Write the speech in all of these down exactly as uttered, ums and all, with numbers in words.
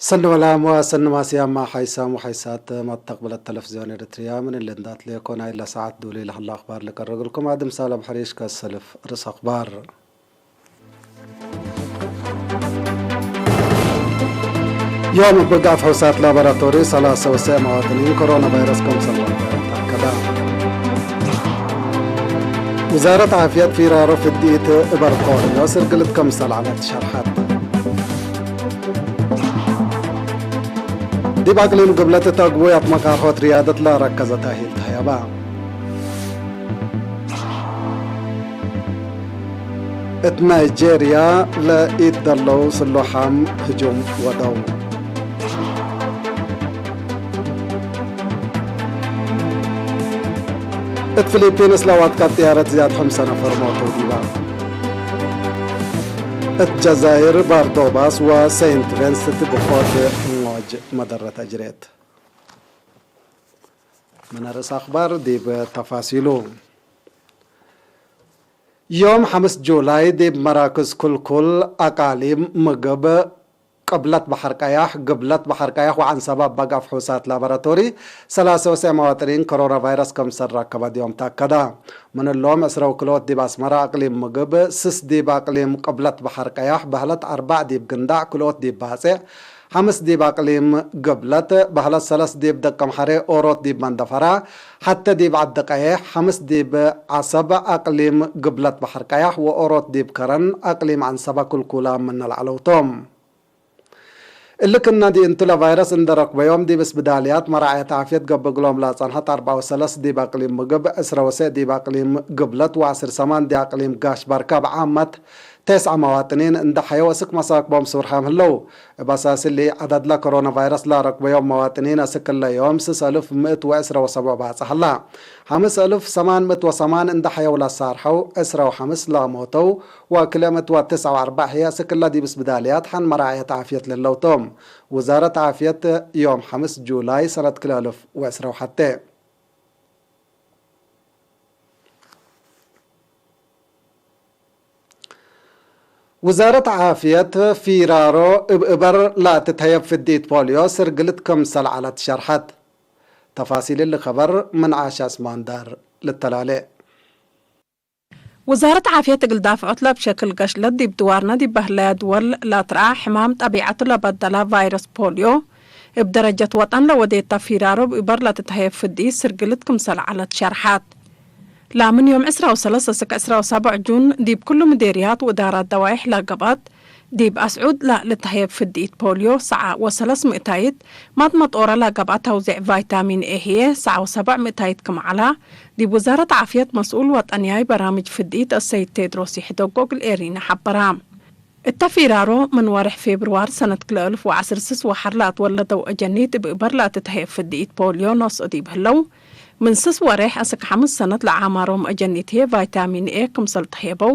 ሰኒ ወላም ወሰኒ ማስያማ ሓይሳም ወሓይሳት መተቅብለት ተለፍዝዮን ኤረትርያ፣ ምን እሊ እንዳት ሌኮ ናይለ ሰዓት ዱሊ ለሀለ አክባር ልቀርግልኩም። አድም ሳለም ሕሪሽ ከሰልፍ ርስ አክባር። ዮም እብ ጋፍ ሕውሳት ላቦራቶሪ ሰላሰ ወሰዕ መዋጥኒን ኮሮና ቫይረስ ከምሰል ተአከደ። ውዛረት ዓፍየት ፊራሮ ፍዲት እበር ፖሊዮ ስርግልት ከምሰል ዐለት ሸርሐት። ዲብ አቅሊም ግብለት እት አግቡያት መቃርሖት ርያደት ለረከዘ ተእሂል ተህየበ። እት ናይጄርያ ለኢትደለው ስሉሓም ህጁም ወደው። እት ፊሊፒንስ ለዋትቃት ጥያረት ዝያድ ሐምሰ ነፈር ሞተው ዲባ። እት ጀዛይር ባርዶባስ ወሰይንት ቬንስ እት ብቆት ሞጅ መደረት አጅሬት። ምን ርእስ አክባር ዲብ ተፋሲሉ። ዮም ሐምስ ጁላይ ዲብ መራክዝ ክልኩል አቃሊም ምግብ ቅብለት በሐር ቀያሕ፣ ግብለት በሐር ቀያሕ ወዐንሰበ በጋፍ ሑሳት ላቦራቶሪ ሰላሰ ወሰዕ መዋጥኒን ኮሮና ቫይረስ ከምሰል ረከበት ዮም ተአከደ። ምን እሎም ዕስረ ወክልኦት ዲብ አስመረ አቅሊም ምግብ፣ ስስ ዲብ አቅሊም ቅብለት በሐር ቀያሕ፣ በህለት አርበዕ ዲብ ግንዳዕ፣ ክልኦት ዲብ ባጼዕ፣ ሐምስ ዲብ አቅሊም ግብለት፣ በህለት ሰለስ ዲብ ደቀምሐሬ፣ ኦሮት ዲብ መንደፈራ፣ ሐተ ዲብ ዐዲ ቀይሕ፣ ሐምስ ዲብ ዐሰብ አቅሊም ግብለት በሐር ቀያሕ ወኦሮት ዲብ ከረን አቅሊም ዐንሰበ ክልኩላም ምነ ለዐለው ቶም። እሊ ክእነ ዲብ እንቱ ለቫይረስ እንዴ ረክበዮም ዲብ እስብዳልያት መራዐየት ዓፍየት ገብእ እግሎም ለአጸንሐት አርበዕ ወሰለስ ዲብ አቅሊም ምግብ፣ ዕስረ ወሰዕ ዲብ አቅሊም ግብለት ወዐስር ሰማን ዲብ አቅሊም ጋሽ በርከ እብ ዓመት ተስዐ መዋጥኒን እንዴ ሐየው አስክ መሳክቦም ሱርሓም ህለው። እብ አሳስ እሊ፣ ዐደድ ለኮሮና ቫይረስ ለረክበዮም መዋጥኒን አስክ እለ ዮም ስስ አልፍ ምእት ወዕስረ ወሰቡዕ ባጽሕ ሀላ። ሐምስ አልፍ ሰማን ምእት ወሰማን እንዴ ሐየው ለሳርሐው፣ ዕስረ ወሐምስ ለሞተው ወክልኤ ምእት ወትስዐ ወአርበዕ ህዬ አስክ እለ ዲብ እስብዳልያት ሐን መራዐየት ዓፍየት ለህለው ቶም። ውዛረት ዓፍየት ዮም ሐምስ ጁላይ ሰነት ክልኤ አልፍ ወዕስረ ወሐቴ። ውዛረት ዓፍየት ፊራሮ እብ እበር ለትትሀየብ ፍዲት ፖልዮ ስርግልት ክምሰል ዐለት ሸርሐት። ተፋሲል እሊ ከበር ምን ዓሻ እስማንዳር ልተላሌ። ውዛረት ዓፍየት እግል ዳፍዖት ለእብ ሸክል ገሽለት ዲብ ድዋርነ ዲብ በህለያ ድወል ለአትርአ ሕማም ጠቢዐቱ ለበደላ ቫይረስ ፖልዮ፣ እብ ደረጀት ወጠን ለወዴታ ፊራሮ እብ እበር ለትትሀየብ ፍዲት ስርግልት ክምሰል ዐለት ሸርሐት። ላምን ዮም ዕስራ ወሰለስ እስክ ዕስራ ወሰቡዕ ጁን ዲብ ክሉ ምዴርያት ወእዳራት ደዋይሕ ለገብአት፣ ዲብ አስዑድ ለልትሀየብ ፍዲት ፖልዮ ሰዓ ወሰለስ ምእታይት፣ ማጥመጦረ ለገብአ ተውዜዕ ቫይታሚን ኤ ህዬ ሰዓ ወሰቡዕ ምእታይት ክም ዐላ፣ ዲብ ውዛረት ዓፍየት መስኡል ወጠንያይ በራምጅ ፍዲት አሰይድ ቴድሮስ ይሕደጎ እግል ኤሪና ሐበራ። እተ ፊራሮ ምን ወሬሕ ፌብርዋር ሰነት ክልኤ አልፍ ወዐስር ስስ ወሐር ለአትወለደው አጀኒት እብ እበር ለአትትሀየብ ፍዲት ፖልዮ ኖስኦ ዲብ ህለው፣ ምን ስስ ወሬሕ አስክ ሐምስ ሰነት ለዓማሮም አጀኒት ህዬ ቫይታሚን ኤ ክምሰል ተህየበው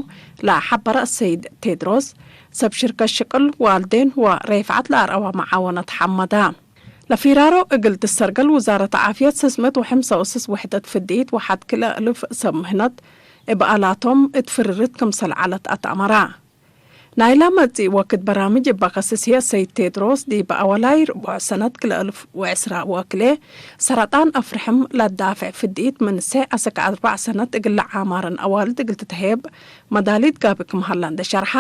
ለሐበረ አሰይድ ቴድሮስ፣ ሰብ ሽርከት ሽቅል ዋልዴን ወሬፍዐት ለአርአወ መዓወነት ሐመዳ። ለፊራሮ እግል ትሰርገል ውዛረት ዓፍየት ስስ ምእት ወሐምሳ ወስስ ውሕደት ፍዲት ወሐድ ክልኤ አልፍ ሰብ ምህነት እብ አላቶም እት ፍርርት ክምሰል ዐለት አትአመራ። ናይላ መጽእ ወክድ በራምጅ እበ ከስስ ህዬ ሰይድ ቴድሮስ፣ ዲብ አወላይ ርቡዕ ሰነት ክልኤ አልፍ ወዕስራ ወክልኤ፣ ሰረጣን አፍርሕም ለዳፍዕ ፍዲት ምን ሴዕ አስክ አርበዕ ሰነት እግል ለዓማረን አዋልድ እግል ትትሀየብ መዳሊት ጋብእ ክም ሀላ እንዴ ሸርሐ፣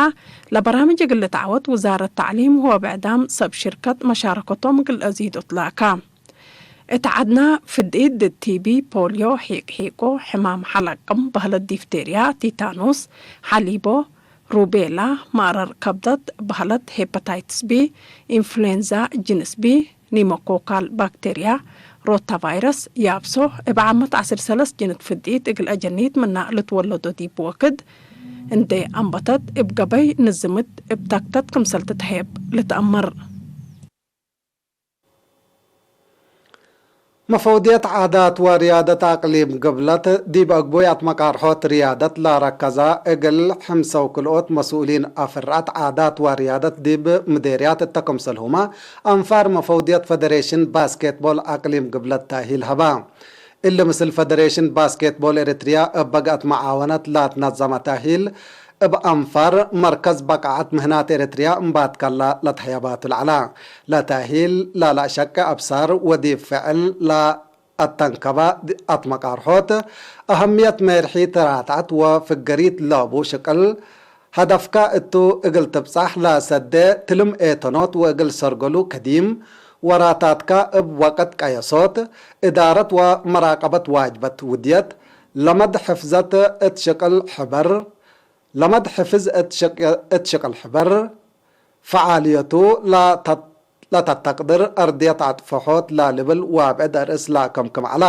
ለበራምጅ እግል ልትዐወት ውዛረት ተዕሊም ወብዕዳም ሰብ ሽርከት መሻረከቶም እግል አዚዶ ትላካ። እት ዐድና ፍድኢት ድድ ቲቢ፣ ፖልዮ፣ ሒቅ-ሒቆ፣ ሕማም ሐለቅም፣ በህለት ዲፍቴርያ፣ ቲታኖስ፣ ሐሊቦ፣ ሩቤላ፣ ማረር ከብደት፣ በህለት ሄፐታይትስ ቢ፣ ኢንፍሉዌንዛ ጅንስ ቢ፣ ኒሞኮካል ባክቴርያ፣ ሮታቫይረስ፣ ያብሶ፣ እብ ዓመት ዐስር ሰለስ ጅንት ፍድኢት እግል አጀኒት ምና ልትወለዶ ዲብ ወክድ እንዴ አንበተት እብ ገበይ ንዝምት እብ ተክተት ክምሰል ትትሀየብ ልትአመር። መፈውድየት ዓዳት ወርያደት አቅሊም ግብለት፣ ዲብ አግቡያት መቃርሖት ርያደት ለረከዘ እግል ሕምሰው ክልኦት መስኡሊን አፍርዐት ዓዳት ወርያደት ዲብ ምዴርያት እተ ክምሰልሁመ አንፋር መፈውድየት ፈደሬሽን ባስኬትቦል አቅሊም ግብለት ተእሂል ሀባ። እሊ ምስል ፈደሬሽን ባስኬትቦል ኤረትርያ እብ በግአት መዓወነት ለትነዘመ ተእሂል፣ እብ አንፋር መርከዝ በቃዐት ምህናት ኤረትርያ እምባትካላ ለትሀየባቱ ለዐላ። ለተእሂል ላለአሸቄ አብሳር ወዲብ ፍዕል ለአተንከባ አትመቃርሖት፣ አሀምየት ሜርሒ ተራትዐት ወፍገሪት ለቡ ሽቅል፣ ሀደፍከ እቱ እግል ትብጻሕ ለሰዴ ትልም ኤተኖት ወእግል ሰርገሉ ከዲም ወራታትከ እብ ወቅት ቀየሶት፣ እዳረት ወመራቀበት ዋጅበት ውድየት፣ ለመድ ሕፍዘት እት ሽቅል ሕበር፣ ለመድ ሕፍዝ እት ሽቅ-፣ እት ሽቅል ሕበር፣ ፈዓልየቱ ለተ-፣ ለተተቅድር አርድየት አጥፈሖት ለልብል ዋብዕድ አርእስ ለአከምክም ዐላ።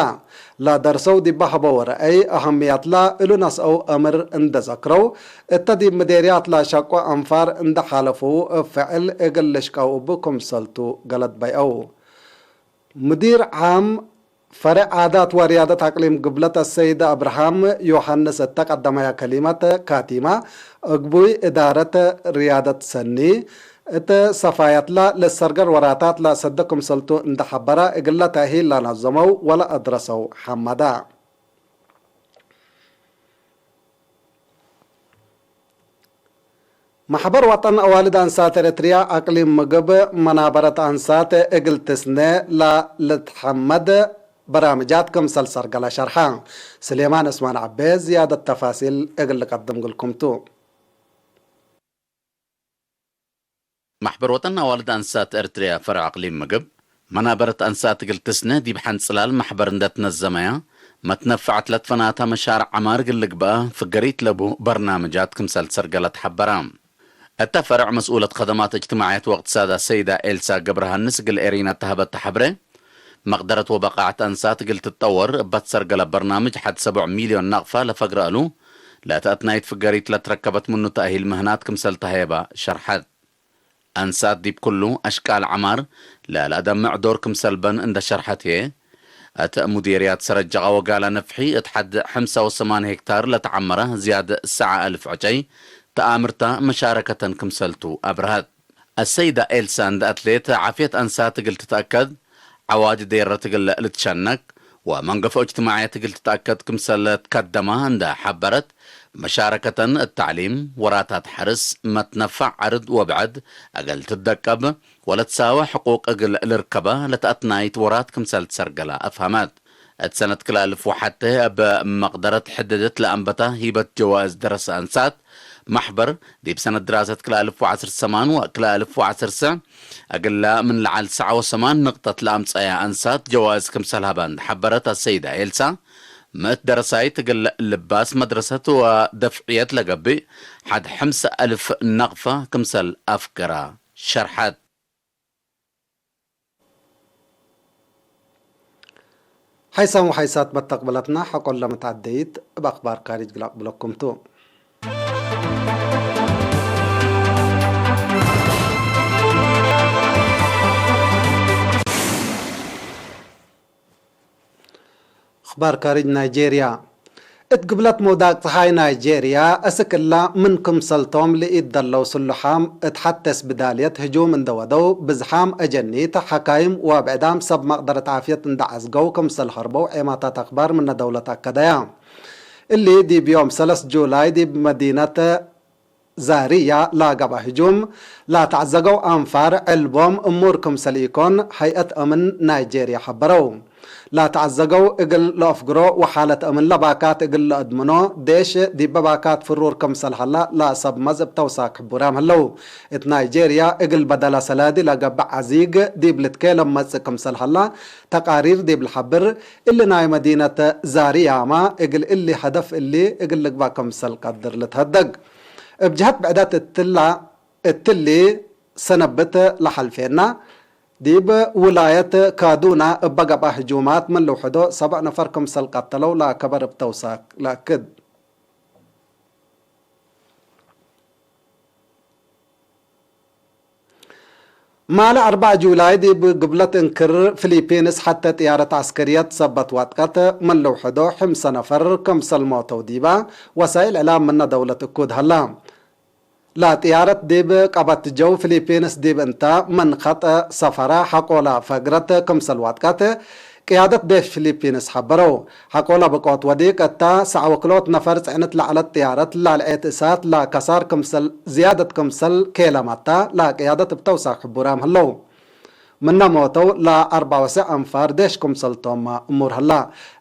ለደርሰው ዲበ ሀበው ረአይ አሀምያትላ እሉ ነስአው አምር እንደ ዘክረው፣ እተ ዲብ ምዴርያት ለሸቁ አንፋር እንደ ሓለፈው እብ ፍዕል እግል ልሽቀው እቡ ክምሰልቱ ገለድ በይአው። ሙዲር ዓም ፈሬዕ ዓዳት ወርያደት አቅሊም ግብለት አሰይድ አብርሃም ዮሐንስ እተ ቀደመያ ከሊመት ካቲማ፣ እግቡይ እዳረት ርያደት ሰኒ እት ሰፋያትላ ለሰርገል ወራታት ለሰደ ክምሰልቱ እንደ ሐበረ፣ እግለ ተእሂል ለነዘመው ወለአድረሰው ሐመደ። መሕበር ወጠን አዋልድ አንሳት ኤረትርያ አቅሊም ምግብ መናበረት አንሳት እግል ትስነ ለልትሐመድ በራምጃት ክምሰል ሰርገለ ሸርሐ። ስሌማን እስማን ዐቤ ዝያደት ተፋሲል እግል ልቀድም እግልኩም ቱ። መሕበር ወጠን አዋልድ አንሳት ኤረትርያ ፈርዕ አቅሊም ምግብ፣ መናበረት አንሳት እግል ትስነ ዲብ ሐንጽላል መሕበር እንደ ትነዘመያ፣ መትነፈዐት ለትፈናተ መሻርዕ ዐማር እግል ልግበአ ፍገሪት ለቡ በርናምጃት ክምሰል ሰርገለት ሐበራ። እተ ፈርዕ መስኡለት ከደማት እጅትማዕየት ወእቅትሳድ አሰይዳ ኤልሳ ገብረሃንስ እግል ኤሪና ተሀበተ ሐብሬ፣ መቅደረት ወበቃዐት አንሳት እግል ትጠወር እበ ትሰርገለ በርናምጅ ሐድ ሰቡዕ ሚልዮን ናቅፈ ለፈግረ እሉ፣ ለተአትናይት ፍገሪት ለትረከበት ምኑ ተእሂል ምህናት ክምሰል ተሀየባ ሸርሐት። አንሳት ዲብ ኩሉ አሽቃል ዐማር ለለአደምዕ ዶር ክምሰል በን እንደ ሸርሐት ህዬ፣ እት ሙዴርያት ሰረጀቃ ወጋላ ነፍሒ እት ሐድ ሐምሳ ወሰማን ሄክታር ለተዐመረ ዝያድ ሰዓ አልፍ ዕጨይ ተአምርታ መሻረከተን ክምሰልቱ አብርሀት። አሰይዳ ኤልሳ እንደ አትሌት ዓፍየት አንሳት እግል ትትአከድ፣ ዐዋዲ ዴረት እግል ልትሸነክ ወመንገፎ እጅትማዕየት እግል ትትአከድ ክምሰል ትከደማ እንደ ሐበረት፣ መሻረከተን እት ተዕሊም፣ ወራታት ሐርስ፣ መትነፈዕ ዐርድ ወብዕድ እግል ትደቀብ ወለትሳወ ሕቁቅ እግል ልርከበ ለተአትናይት ወራት ክምሰል ትሰርገላ አፍሀመት። እት ሰነት ክልአልፍ ወሐቴ እብ መቅደረት ሕድድት ለአንበታ ሂበት ጀዋእዝ ደረሰ አንሳት፣ መሕበር ዲብ ሰነት ድራሰት ክልአልፍ ወዐስር ሰማን ወክልአልፍ ወዐስር ስዕ እግለ ምን ለዐል ሰዓ ወሰማን ንቅጠት ለአምጸያ አንሳት ጀዋእዝ ክምሰል ሀበ እንደ ሐበረት አሰይዳ ኤልሳ፣ ምእት ደረሳይት እግል ልባስ መድረሰት ወደፍዕየት ለገብእ ሐድ ሐምሰ አልፍ ነቅፈ ክምሰል አፍገራ ሸርሐት። ሐይሳም ወሐይሳት መተቅብለትና ሐቆለ መትዐደይት እብ አክባር ካሪጅ ግል አቅብለኩም ቱ። አክባር ካሪጅ ናይጄርያ። እት ግብለት መውዳቅ ጸሓይ ናይጄርያ፣ አስክ እላ ምን ክምሰልቶም ለኢትደለው ስሉሓም እት ሐቴ ስብዳልየት ህጁም እንደ ወደው፣ ብዝሓም አጀኒት፣ ሐካይም ወአብዕዳም ሰብ መቅደረት ዓፍየት እንደ ዐዝገው ክምሰል ሀርበው ዔማታት አክባር ምነ ደውለት አከደያ። እሊ ዲብ ዮም ሰለስ ጁላይ ዲብ መዲነት ዛርያ ለገብአ ህጁም፣ ለተዐዘገው አንፋር ዕልቦም እሙር ክምሰል ኢኮን፣ ሀይአት አምን ናይጄርያ ሐበረው። ለተዐዘገው እግል ለአፍግሮ ወሓለት አምን ለባካት እግል ለአድምኖ፣ ዴሽ ዲበ ባካት ፍሩር ክምሰል ሀላ ለሰብ መዝ እብ ተውሳክ ሕቡራም ህለው። እት ናይጄርያ እግል በደለ ሰላዲ ለገብእ ዐዚግ ዲብ ልትኬለም መጽእ ክምሰል ሀላ ተቃሪር ዲብ ለሐብር፣ እሊ ናይ መዲነት ዛርያማ እግል እሊ ሀደፍ እሊ እግል ልግበእ ክምሰል ቀድር ልትሀደግ። እብ ጀሀት ብዕደት እትላ፣ እትሊ ሰነብት ለሐልፌና፣ ዲብ ውላየት ካዱና እበ ገብአ ህጁማት ምን ልውሕዶ ሰብዕ ነፈር ክምሰል ቀተለው ለከበር እብ ተውሳክ ለአክድ። ማለ አርበዕ ጁላይ ዲብ ግብለት እንክር ፊሊፒንስ ሐቴ ጥያረት ዐስከርየት ሰበት ዋጥቀት ምን ልውሕዶ ሕምሰ ነፈር ክምሰል ሞተው ዲበ ወሳይል እዕላም ምነ ደውለት እኩድ ሀላ። ለጥያረት ዲብ ቀበት ጀው ፊሊፒንስ ዲብ እንተ ምን ኸጥ ሰፈረ ሐቆለ ፈግረት ክምሰል ዋጥቀት፣ ቅያደት ዴሽ ፊሊፒንስ ሐበረው። ሐቆ ለብቆት ወዲቅ እተ ሰዕ ወክሎት ነፈር ጽዕንት ለዐለት ጥያረት ላልዔት እሳት ለከሳር ክምሰል ዝያደት ክምሰል ኬለመተ ለቅያደት እብ ተውሳክ ሕቡራም ህለው። ምነ ሞተው ለአርበዕ ወሰዕ አንፋር ዴሽ ክምሰልቶም እሙር ህላ።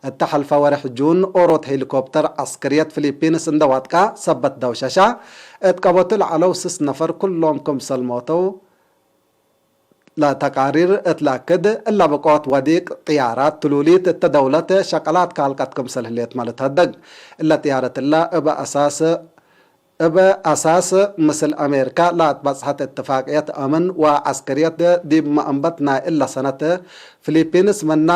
እተ ሐልፈ ወርሕ ጁን ኦሮት ሄሊኮፕተር ዐስከርየት ፊሊፒንስ እንደ ዋጥቀ ሰበት ደውሸሻ እት ቀበቱ ለዐለው ስስ ነፈር ኩሎም ክምሰል ሞተው ለተቃሪር እት ለአክድ፣ እለ ብቆት ወዲቅ ጥያራት ትሉሊት እተ ደውለት ሸቀላት ካልቀት ክምሰል ህሌትመ ልትሀደግ። እለ ጥያረት እለ እብ አሳስ፣ እብ አሳስ ምስል አሜሪካ ለአትበጽሐት እትፋቅየት አምን ወዐስከርየት ዲብ መአንበት ናይ እለ ሰነት ፊሊፒንስ ምና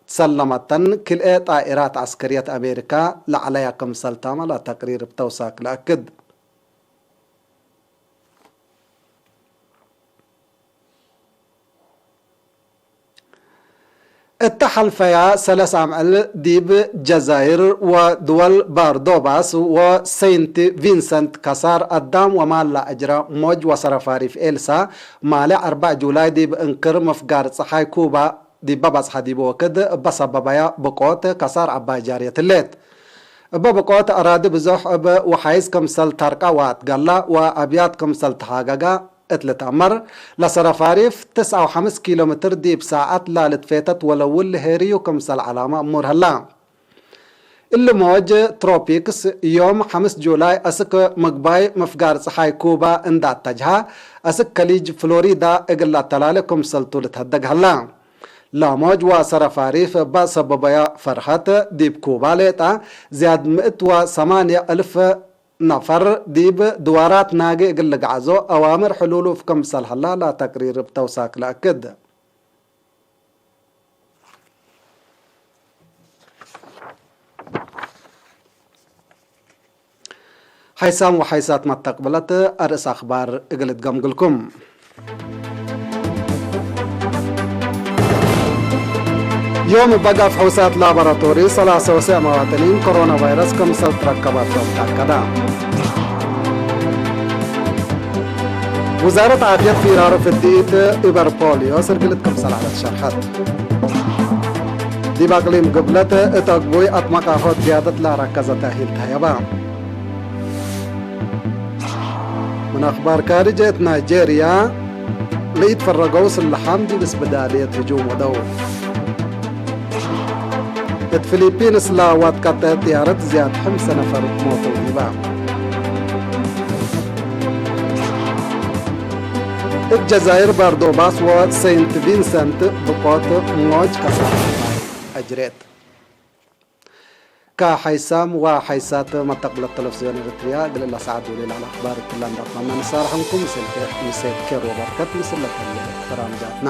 ትሰለመተን ክልኤ ጣኢራት ዐስከርየት አሜሪካ ለዐለያ ክምሰል ተመ ለተቅሪር እብ ተውሳክ ለአክድ። እተ ሐልፈያ ሰለስ አምዕል ዲብ ጀዛይር ወድወል ባርዶባስ ወሰይንት ቪንሰንት ከሳር አዳም ወማል ለአጅረ ሞጅ ወሰረፋሪፍ ኤልሳ ማሌ አርበዕ ጁላይ ዲብ እንክር ምፍጋር ጸሓይ ኩባ ዲበ በጽሐ ዲብ ወክድ እበ ሰበበያ ብቆት ከሳር ዐባይ ጃርየት ህሌት። እበ ብቆት አራዲ ብዞሕ እብ ወሓይዝ ክምሰል ተርቀ ወአትገላ ወአብያት ክምሰል ተሃገጋ እት ልትአመር፣ ለሰረፋሪፍ ትስዐ ወሐምስ ኪሎ ሜትር ዲብ ሳዐት ላልትፌተት ወለውል ሄርዩ ክምሰል ዐላመ እሙር ሀላ። እሊ ሞጅ ትሮፒክስ ዮም ሐምስ ጁላይ አስክ ምግባይ ምፍጋር ጸሓይ ኩባ እንደ አተጅሃ፣ አስክ ከሊጅ ፍሎሪዳ እግል ለአተላሌ ክምሰልቱ ልትሀደግ ሀላ። ላሞጅ ወሰረፋሪፍ እበ ሰበበያ ፈርሀት፣ ዲብ ኩባ ሌጠ ዝያድ ምእት ወሰማንየ እልፍ ነፈር ዲብ ድዋራት ናጌ እግል ልግዓዞ አዋምር ሕሉሉፍ ክምሰል ሀላ ለተቅሪር እብ ተውሳክ ለአክድ። ሐይሳም ወሐይሳት መተቅብለት አርእስ አክባር እግል እትገምግልኩም። ዮም እበ ጋፍ ፈሑሳት ላቦራቶሪ ሰላሰ ወሰዕ መዋጥኒን ኮሮና ቫይረስ ክምሰል ትረከባቶም ተአከደ። ውዛረት ዓፍየት ፊራሮ ፍድኢት እበር ፖሊዮ ስርግልት ክምሰል ዐለት ሸርሐት። ዲብ አቅሊም ግብለት እት አግቡይ አትመቃሆት ዝያደት ለአረከዘ ተእሂል ተህየበ። ምን አክባር ካርጅ፣ እት ናይጄርያ ለኢትፈረገው ስልሓም ዲብ እስብዳልየት ህጁም ወደው። እት ፊሊፒንስ ለወድቀት ጥያረት ዝያድ ሐምሰ ነፈር ሞተው ዲበ። እት ጀዛይር ባርዶባስ ወሰይንት ቪንሰንት ብቆት ሞጅ ከሳር አጅሬት። ከሐይሳም ወሐይሳት መተቅብለት ተለፍዝዮን ኤረትርያ እግል እለ ሰዓት ዶሌ ለዐለ አክባር እትላ እንደ አትማመ ንሳረሐንኩም። ምሴት ኬር ወበርከት ምስል ለተለ በራምጃትና።